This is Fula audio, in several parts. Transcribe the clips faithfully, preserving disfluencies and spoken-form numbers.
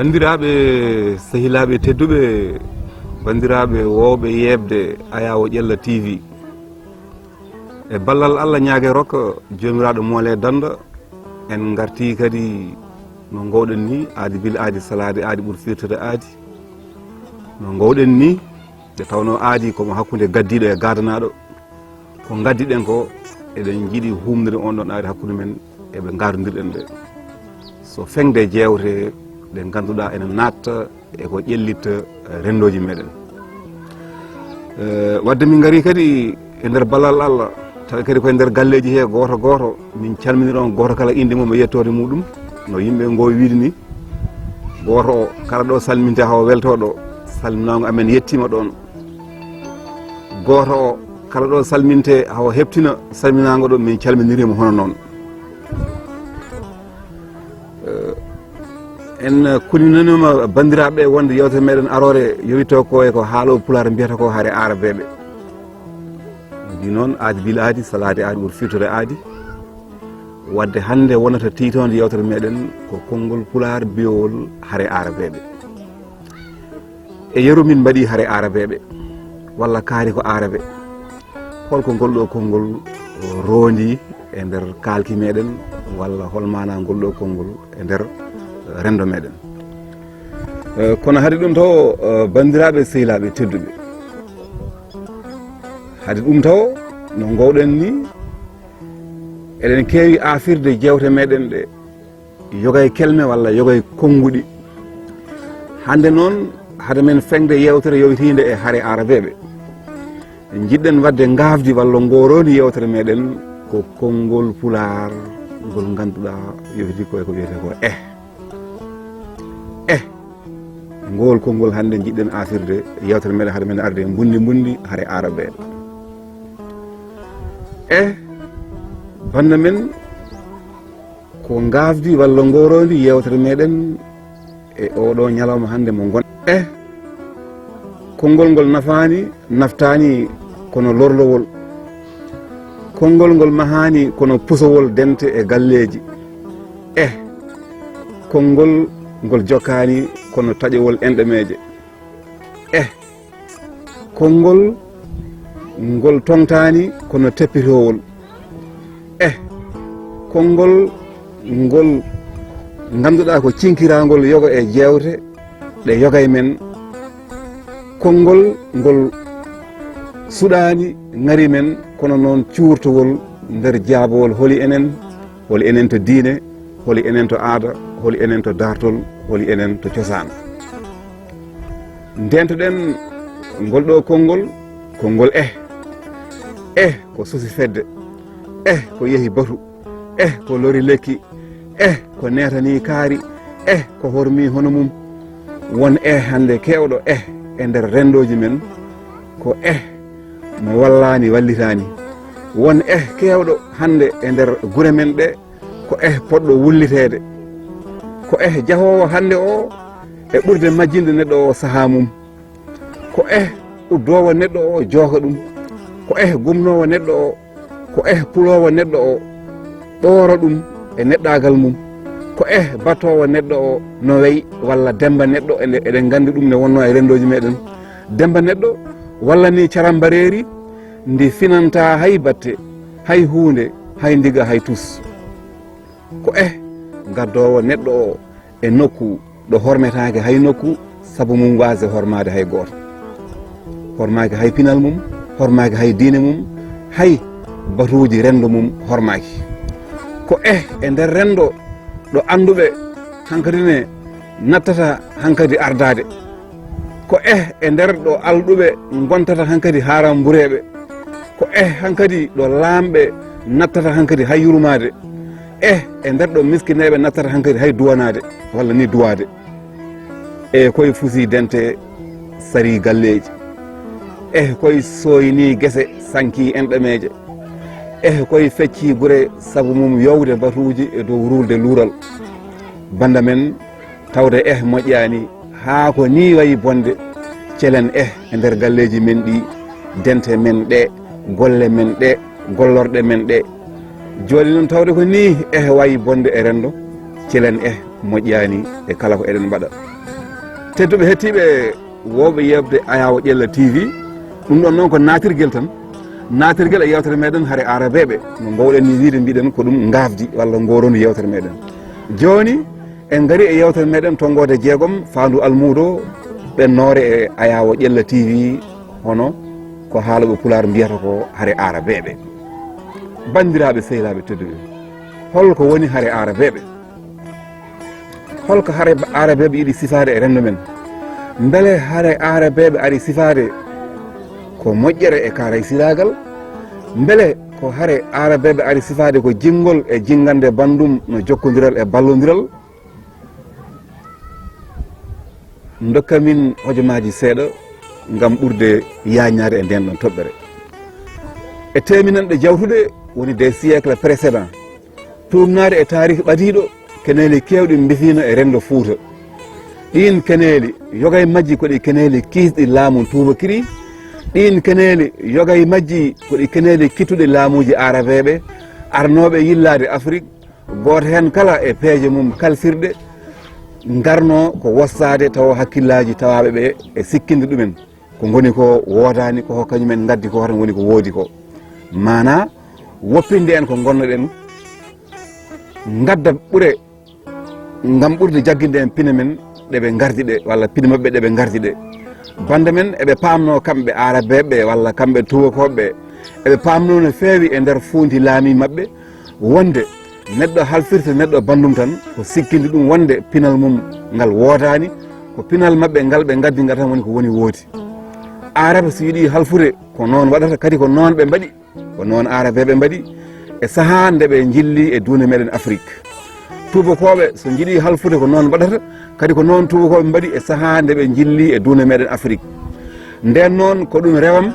Banndiraaɓe, sehilaaɓe tedduɓe, banndiraaɓe woowɓe yeeɓde Ayaawo Ƴella T V, e ballal Allah ñaage rokka Joomiraaɗo moole dannda, en ngartii kadi no ngoowɗen ni, aadi bila aadi, salaade aadi ɓuri firtude aadi. No ngoowɗen ni, nde tawnoo aadi ko mo hakkunde gaddiiɗo e gaadanaaɗo, ko ngaddiɗen ko, eɗen njiɗi huumnude on ɗon aadi hakkunde men e ɓe ngaardondirɗen ɓe. So feŋde jeewte ɗe ngannduɗaa ene naatta e ko ƴellitta renndooji meɗen. Eh, wadde min ngari kadi e nder ballal Allah, tawi kadi koye nder galleeji he gooto gooto, min calminiron gooto kala innde mum e yettoode muɗum, no yimɓe ngoo wiide ni. Gooto o, kala ɗo salminte hawo welto ɗo, salminaango amen yettiima ɗon. Gooto o, kala ɗo salminte hawo heɓtina, salminaango ɗo, min calminiriima hono noon. Eh, en kuninaniima banndiraaɓe wonde yewtere meɗen aroore yowito ko e ko haalo Pulaar mbiyata ko hare aarabeeɓe. Ndi noon aadi bila aadi, salaade aadi ɓuri firtude aadi. Wadde hannde wonata tiitoonde yewtere meɗen ko konngol Pulaar biyowol hare aarabeeɓe. E yeru min mbaɗi hare aarabeeɓe, walla kaari ko aarabe. Holko ngol ɗo konngol roondi e nder kaalki meɗen, walla hol maana ngol ɗo konngol e nder renndo meɗen? Eh, kono hade ɗum tawo, eh, banndiraaɓe sehilaaɓe tedduɓe, hade ɗum tawo no ngoowɗen ni, eɗen keewi aafirde jeewte meɗen ɗe yoga e kelme walla yoga e konnguɗi. Hannde noon, hade men feŋde yeewtere yowitiinde e hare aarabeeɓe, njiɗɗen waɗde ngaafdi walla ngoroondi yeewtere meɗen ko konngol Pulaar ngol ngannduɗaa yowiti ko e ko wiyetee ko eh. Eh, ngol konngol hannde njiɗɗen aafirde yeewtere meɗen hade men arde e mbunndi mbunndi hare aarabeeɓe. Eh, bannda men ko ngaafdi walla ngoroondi yeewtere meɗen e oɗo ñalawma hannde mo ngon. Eh, konngol ngol nafaani, naftaani kono lorlowol. Konngol ngol mahaani kono pusowol dente e galleeji. Eh, konngol ngol jokkaani kono taƴowol enɗemeeje. Eh, konngol ngol toŋtaani kono teppitowol. Eh, konngol ngol ngannduɗaa ko cinkiraangol yoga e jeewte ɗe yoga e men. Konngol ngol suɗaani ŋari men, kono noon cuurtowol nder jaabowol holi enen, holi enen to diine, holi enen to aada, holi enen to daartol, holi enen to cosaan. Ndeentoɗen ngol ɗo konngol, konngol eh. Eh, ko susi fedde. Eh, ko yehi batu. Eh, ko lori lekki. Eh, ko netani kaari. Eh, ko hormi hono mum. Won eh hannde keewɗo eh e nder renndooji men. Ko eh mo wallaani, wallitaani. Won eh keewɗo hannde e nder gure men ɗe. Ko eh poɗɗo wulliteede. Ko eh jahoowo hannde o e ɓurde majjinde neɗɗo o sahaa mum. Ko eh uddoowo neɗɗo o jooka ɗum. Ko eh gumnoowo neɗɗo o. Ko eh puloowo neɗɗo o ɗoora ɗum e neɗɗaagal mum. Ko eh battoowo neɗɗo o no wey walla Demmba Neɗɗo, eɗen nganndi ɗum ne wonnoo e renndooji meɗen. Demmba Neɗɗo walla ni carambareeri ndi finantaa hay batte, hay huunde, hay ndiga, hay tus. Ko eh gaddoowo neɗɗo o e nokku ɗo hormetaake hay nokku, sabu mum waasde hormaade hay gooto. Hormaaki hay pinal mum, hormaaki hay diine mum, hay batuuji renndo mum hormaaki. Ko eh e nder renndo ɗo annduɓe hankadi ne nattata hankadi ardaade. Ko eh e nder ɗo alɗuɓe ngontata hankadi haarambureeɓe. Ko eh hankadi ɗo laamɓe nattata hankadi hay yurmaade. Eh e nder ɗo miskineeɓe nattata hankadi hay duwanaade walla ni duwaade. Eh koye fusi dente sari galleeji. Eh koye sooyni gese sanki enɗameeje. Eh koye fecci gure sabu mum yowde batuuji e dow ruulde luural. Bannda men tawde eh moƴƴaani, haa ko nii wayi bonde, celen eh e nder galleeji men ɗi, dente men ɗe, golle men ɗe, gollorɗe men ɗe. Jooni noon tawde ko nii eh wayi bonde e renndo, celen eh moƴƴaani e kala ko eɗen mbaɗa. Tedduɓe hettiiɓe wowɓe yeɓde Ayaawo Ƴella T V, ɗum ɗon noon ko naatirgel tan. Naatirgel e yeewtere meɗen hare aarabeeɓe. No mbowɗen ni wiide, mbiɗen ko ɗum ngaafdi walla ngooroondi yeewtere meɗen. Jooni, en ngari e yeewtere meɗen tonngoode jeegom, faandu almuudo, ɓennoore e Ayaawo Ƴella T V, hono ko haalooɓe pulaar mbiyata ko hare aarabeeɓe. Banndiraaɓe, sehilaaɓe tedduɓe, holko woni hare aarabeeɓe? Holko hare aarabeeɓe yiɗi sifaade e renndo men? Mbele hare aarabeeɓe ari sifaade ko moƴƴere e kaaraysiraagal? Mbele ko hare aarabeeɓe ari sifaade ko jinngol e jinngande banndum no jokkondiral e ballondiral? Ndokka min hojomaaji seeɗa ngam ɓurde yaañnaade e ndeen ɗon toɓɓere. E teeminanɗe jawtuɗe, woni des siècles précédents, tuugnaade e taariki ɓadiiɗo, keneeli keewɗi mbifiino e renndo Fuuta. Ɗiin keneeli, yoga e majji ko ɗi keneeli kiisɗi laamu tuubakiri. Ɗiin keneeli, yoga e majji ko ɗi keneeli kittuɗi laamuuji aarabeeɓe, arnooɓe yillaade Afrik, gooto heen kala e peeje mum kalfirɗe, ngarnoo ko wostaade tawa hakkillaaji tawaaɓe ɓe e sikkinde ɗumen. Ko ngoni ko woodaani, ko kañumen ngaddi ko, tan woni ko woodi ko. Maanaa, woppinde en ko ngonnoɗen, ngadda ɓure, ngam ɓurde jagginde en pine men ɗe ɓe ngardi ɗe, walla pine maɓɓe ɗe ɓe ngardi ɗe. Bannde men, eɓe paamnoo kamɓe aarabeeɓe walla kamɓe tuubakooɓe, eɓe paamnoo no feewi e nder fuunti laami maɓɓe, wonde neɗɗo halfirta neɗɗo banndum tan, ko sikkinde ɗum wonde pinal mum ngal woodaani, ko pinal maɓɓe ngal ɓe ngaddi ngal tan woni ko woni woodi. Aarabe so yiɗi halfude, ko noon waɗata, kadi ko noon ɓe mbaɗi, ko noon aarabeeɓe mbaɗi e sahaa nde ɓe njilli e duunde meɗen Afrik. Tuubakooɓe so njiɗi halfude, ko noon mbaɗata, kadi ko noon tuubakooɓe mbaɗi e sahaa nde ɓe njilli e duunde meɗen Afrik. Ndeen noon, ko ɗum rewam,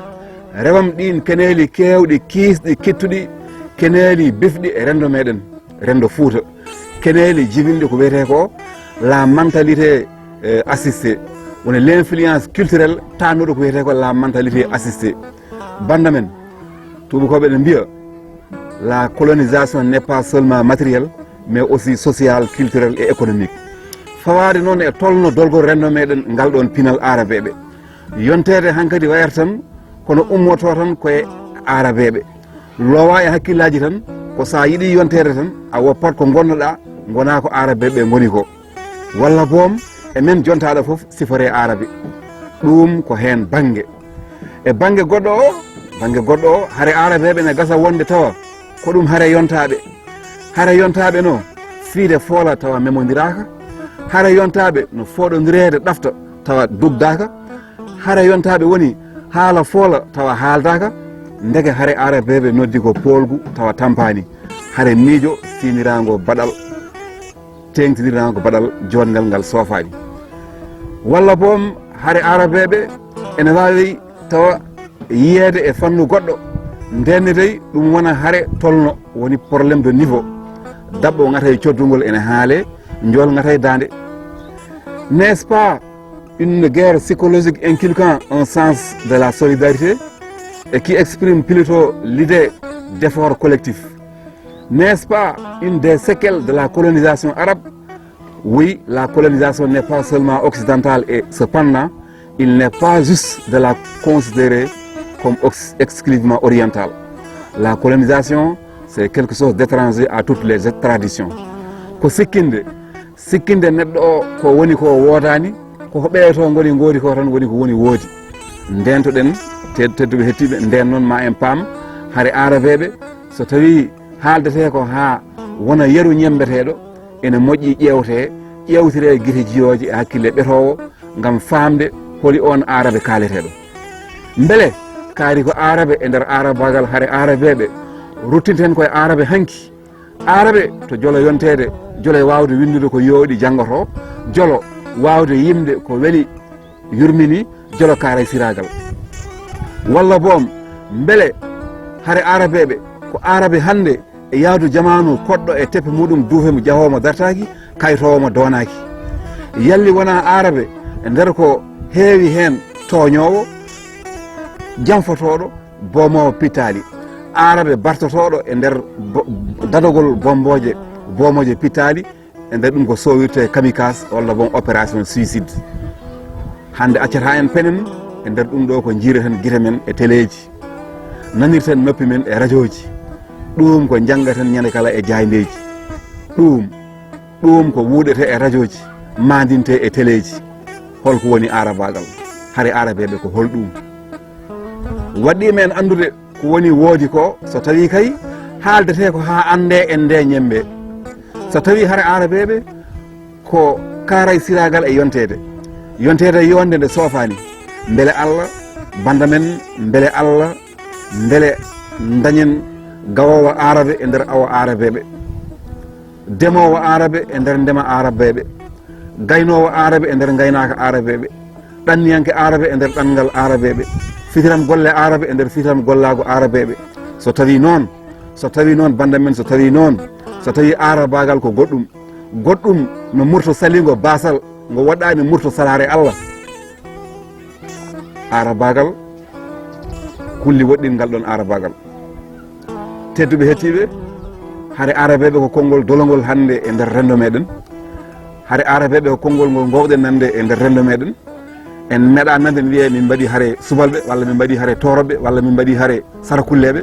rewam ɗiin keneeli keewɗi, kiisɗi, kittuɗi, keneeli bifɗi e renndo meɗen, renndo Fuuta. Keneeli jibinɗi ko wiyetee ko la mentalité, eh, assistée, woni l'influence culturelle taannuɗo ko wiyetee ko la mentalité assistée. Bannda men, tuubakooɓe ene mbiya, la colonisation n'est pas seulement matérielle, mais aussi sociale, culturelle et économique. Fawaade noon e tolno dolgol renndo meɗen ngal ɗoon pinal aarabeeɓe. Yonteede hankadi wayata tan kono ummotoo tan ko e aarabeeɓe. Loowaa e hakkillaaji tan, ko so a yiɗi yonteede tan, a woppat ko ngonnoɗaa, ngonaa ko aarabeeɓe ngoni ko. Walla boom, e men jontaaɗo fof sifore aarabe. Ɗuum ko heen bannge. E bannge goɗɗo o, bannge goɗɗo o, hare aarabeeɓe ene gasa wonde tawa ko ɗum hare yontaaɓe. Hare yontaaɓe no fiide foola tawa memondiraaka. Hare yontaaɓe no fooɗondireede ɗafta tawa dugdaaka. Hare yontaaɓe woni haala foola tawa haaldaaka. Ndeke hare aarabeeɓe noddi ko poolgu tawa tampaani. Hare miijo siiniraango baɗal, teeŋtiniraango baɗal joɗngal ngal soofaani. Walla boom hare aarabeeɓe ene waawi tawa yiyeede e fannu goɗɗo, ndeen ne dey ɗum wona hare tolno, woni problème de niveau. Daɓɓo ŋata e coddungol ene haale, njool ŋata e daande. N'est-ce pas une guerre psychologique inculquant un sens de la solidarité et qui exprime plutôt l'idée d'effort collectif? N'est-ce pas une des séquelles de la colonisation arabe? Oui, la colonisation n'est pas seulement occidentale et cependant, il n'est pas juste de la considérer comme ox-, exclusivement orientale. La colonisation, c'est quelque chose d'étranger à toutes les traditions. Ko sikkinde, sikkinde neɗɗo o ko woni ko woodaani, ko ko ɓeeto ngoni ngoodi ko tan woni ko woni woodi. Ndeentoɗen, ted-, tedduɓe hettiiɓe, ndeen noon ma en paam, hare aarabeeɓe, so tawii haaldetee ko haa wona yeru ñemmbeteeɗo, ene moƴƴi ƴeewtee, ƴeewtiree gite jiyooje e hakkille ɓetoowo ngam faamde holi oon aarabe kaaleteeɗo. Mbele kaari ko aarabe e nder aarabaagal hare aarabeeɓe, ruttinten koye aarabe hanki. Aarabe to jolo yonteede, jolo e waawde winndude ko yooɗi janngotoo, jolo waawde yimde ko weli yurmini, jolo kaaraysiraagal. Walla boom, mbele hare aarabeeɓe ko aarabe hannde e yahdu jamaanu koɗɗo e teppe muɗum duufe mo jahoowo mo dartaaki, kaytoowo mo doonaaki. Yalli wonaa aarabe e nder ko heewi heen tooñoowo, janfotooɗo, boomoowo pittaali. Aarabe bartotooɗo e nder bo-, dadogol bombooje, boomooje pittaali, e nder ɗum ko sowirte kamikaze walla boom opération suicide. Hannde accata en penen e nder ɗum ɗo ko njiireten gite men e teleeji, nanirten noppi men e rajooji. Ɗum ko njanngaten ñande kala e jaayndeeji. Ɗum, ɗum ko wuuɗete e rajooji, maandinte e teleeji. Holko woni aarabaagal? Hare aarabeeɓe ko hol ɗum? Waɗɗii men anndude ko woni woodi ko, so tawii kay haaldetee ko haa anndee en nde ñemmbee. So tawii hare aarabeeɓe ko kaaray siraagal e yonteede. Yonteede yonde nde soofaani. Mbele Allah bannda men, mbele Allah, mbele ndañen gawoowo aarabe e nder awo aarabeeɓe, demoowo aarabe e nder ndema aarabeeɓe, gaynoowo aarabe e nder ngaynaaka aarabeeɓe, ɗanniyanke aarabe e nder ɗanngal aarabeeɓe, fitiram golle aarabe e nder fitiram gollaago aarabeeɓe. So tawii noon, so tawii noon bannda men, so tawii noon, so tawii aarabaagal ko goɗɗum, goɗɗum no murto saliingo baasal, ngo waɗɗaani murto salaare Allah. Aarabaagal, kulli woɗɗin ngal ɗon aarabaagal. Tedduɓe hettiiɓe, hare aarabeeɓe ko konngol dolongol hannde e nder renndo meɗen. Hare aarabeeɓe ko konngol ngol ngoowɗen nande e nder renndo meɗen. En meeɗaa nande en wiyee min mbaɗi hare subalɓe, walla min mbaɗi hare tooroɓe, walla min mbaɗi hare sarakulleeɓe.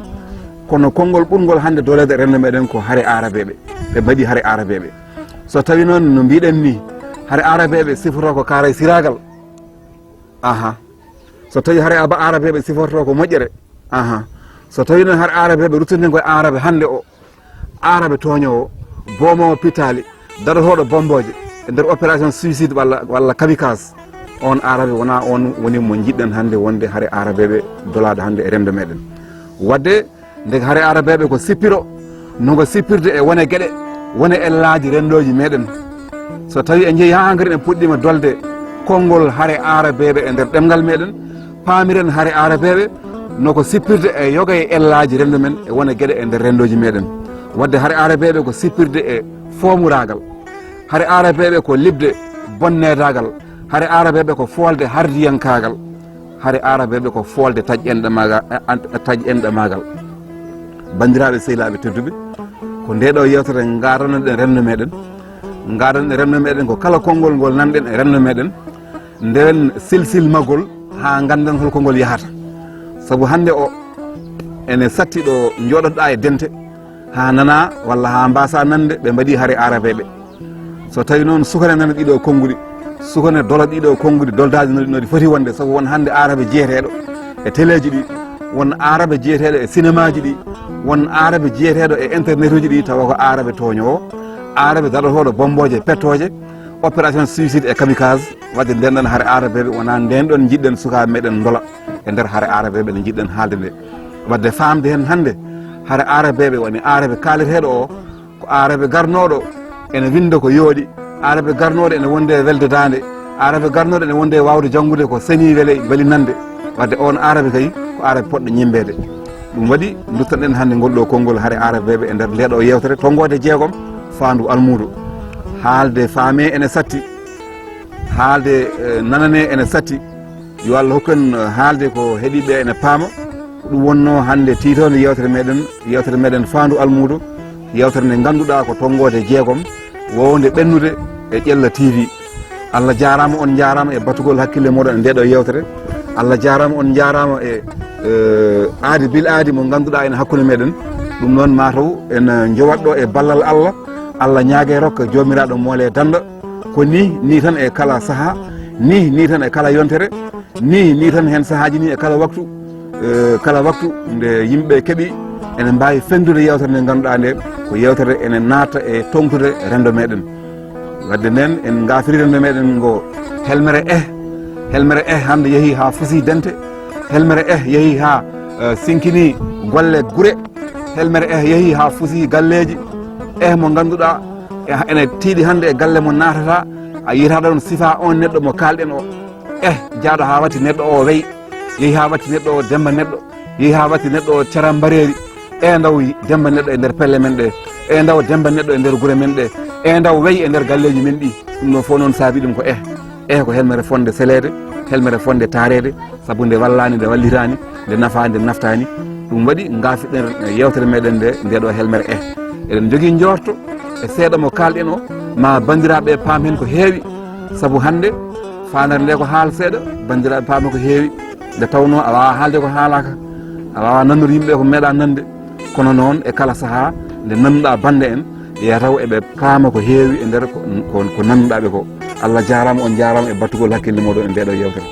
Kono konngol ɓurngol hannde doleede e renndo meɗen ko hare aarabeeɓe. Ɓe mbaɗi hare aarabeeɓe. So tawii noon no mbiɗen ni, hare aarabeeɓe sifotoo ko kaaray siraagal. Aha. So tawii hare aba aarabeeɓe sifotoo ko moƴƴere. Aha. So tawii noon hare aarabeeɓe ruttinten koye aarabe hannde o, aarabe tooñoowo, boomoowo pittaali, darotooɗo bommbooje e nder opération suicide walla, walla kamikaze, oon aarabe wonaa oon woni mo njiɗɗen hannde wonde hare aarabeeɓe dolaaɗo hannde e renndo meɗen. Waɗde nde hare aarabeeɓe ko sippiro, no ngo sippirde e wone geɗe, wone ellaaji renndooji meɗen. So tawii en njehii haa hankadi en puɗɗiima dolde konngol hare aarabeeɓe e nder ɗemngal meɗen, paamiren hare aarabeeɓe no ko sippirde e yoga e ellaaji renndo men e wone geɗe e nder renndooji meɗen. Waɗde hare aarabeeɓe ko sippirde e foomuraagal. Hare aarabeeɓe ko liɓde bonneedaagal. Hare aarabeeɓe ko foolde hardiyankaagal. Hare aarabeeɓe ko foolde taƴ enɗamaagal, eh, an-, taƴ enɗamaagal. Banndiraaɓe sehilaaɓe tedduɓe, ko ndee ɗoo yeewtere ngaadannoɗen renndo meɗen. Ngaadannoɗen renndo meɗen ko kala konngol ngol nanɗen e renndo meɗen, ndewen silsil magol haa ngannden hol ko ngol yahata. Sabu hannde o ene satti ɗo njooɗoɗaa e dente, haa nanaa walla haa mbaasaa nande ɓe mbaɗii hare aarabeeɓe. So tawii noon sukane nana ɗiɗo konnguɗi, sukane dola ɗiɗo konnguɗi, doldaaji no, no ɗi foti wonde, sabu won hannde aarabe jeyeteeɗo e teleeji ɗi, won aarabe jeyeteeɗo e sinemaaji ɗi, won aarabe jeyeteeɗo e internetuuji ɗi, tawa ko aarabe tooñoowo, aarabe daɗotooɗo bommbooje pettooje, opération suicide e kamikaze. Waɗde nden ɗon hare aarabeeɓe wonaa nden ɗon njiɗɗen sukaaɓe meɗen ndola e nder hare aarabeeɓe nde njiɗɗen haalde nde. Waɗde faamde heen hannde, hare aarabeeɓe woni aarabe kaaleteeɗo o, ko aarabe garnooɗo ene winnda ko yooɗi, aarabe garnooɗo ene wonde e welde daande, aarabe garnooɗo ene wonde e waawde janngude ko seni wele weli nande. Waɗde oon aarabe kay ko aarabe poɗɗo ñemmbeede. Ɗum waɗi nduttanɗen hannde ngol ɗo konngol hare aarabeeɓe e nder nde ɗo yeewtere tonngoode jeegom, faandu almuudo. Haalde faame ene satti, haalde, eh, nanane ene satti. Yo Allah hokku en, eh, haalde ko heɗiiɓe ene paama. Ko ɗum wonnoo hannde tiitoonde yeewtere meɗen, yeewtere meɗen faandu almuudo, yeewtere nde ngannduɗaa ko tonngoode jeegom, woowde ɓennude e Ƴella T V. Allah jaaraama, on njaaraama e batugol hakkille mooɗon e nde ɗo yeewtere. Allah jaaraama, on njaaraama e, eh, aadi bil aadi mo ngannduɗaa ene hakkunde meɗen. Ɗum noon mataw en, eh, njowat ɗo e ballal Allah. Allah ñaage rokka joomiraaɗo moole dannda. Ko ni, ni tan e kala sahaa, ni, ni tan e kala yontere, ni, ni tan heen sahaaji ni e kala waktu, eh, kala waktu nde yimɓe keɓi ene mbaawi fenndude yeewtere nde ngannduɗaa nde ko yeewtere ene naata e toŋtude renndo meɗen. Waɗde nden en ngaafiri renndo meɗen ngo helmere eh, helmere eh hannde yehii haa fusi dente, helmere eh yehii haa, eh, sinkini golle gure, helmere eh yehii haa fusi galleeji, eh mo ngannduɗaa eh ene tiiɗi hannde e galle mo naatata, a yiyata ɗon sifaa on neɗɗo mo kaalɗen o. Eh, jaaɗo haa watti neɗɗo o wey, yehi haa watti neɗɗo o Demba Neɗɗo, yehi haa watti neɗɗo o Carambareeri. Eh, ndaw Demba Neɗɗo e nder pelle men ɗe, eh, ndaw Demba Neɗɗo e nder gure men ɗe, eh, ndaw wey e nder galleeji men ɗi. Ɗum ɗon fof noon saabi ɗum ko eh, eh ko helmere fonde seleede, helmere fonde taareede, sabu nde wallaani, nde wallitaani, nde nafaani, nde naftaani. Ɗum waɗi ngaafiɗen yeewtere meɗen nde, nde ɗo helmere eh. Eɗen njogii njoorto e seeɗa mo kaalɗen o, ma banndiraaɓe paam heen ko heewi, sabu hannde Faandere nde ko haal seeɗa, banndiraaɓe paama ko heewi, nde tawnoo a waawaa haalde ko haalaaka, a waawaa nannude yimɓe ko meeɗaa nande. Kono noon e kala sahaa nde nannuɗaa bannde en, yaa taw eɓe paama ko heewi e nder ko, ko, ko nannuɗaa ɓe ko. Allah jaaraama, on jaaraama e battugol hakkille mooɗon e ndeeɗoo yeewtere.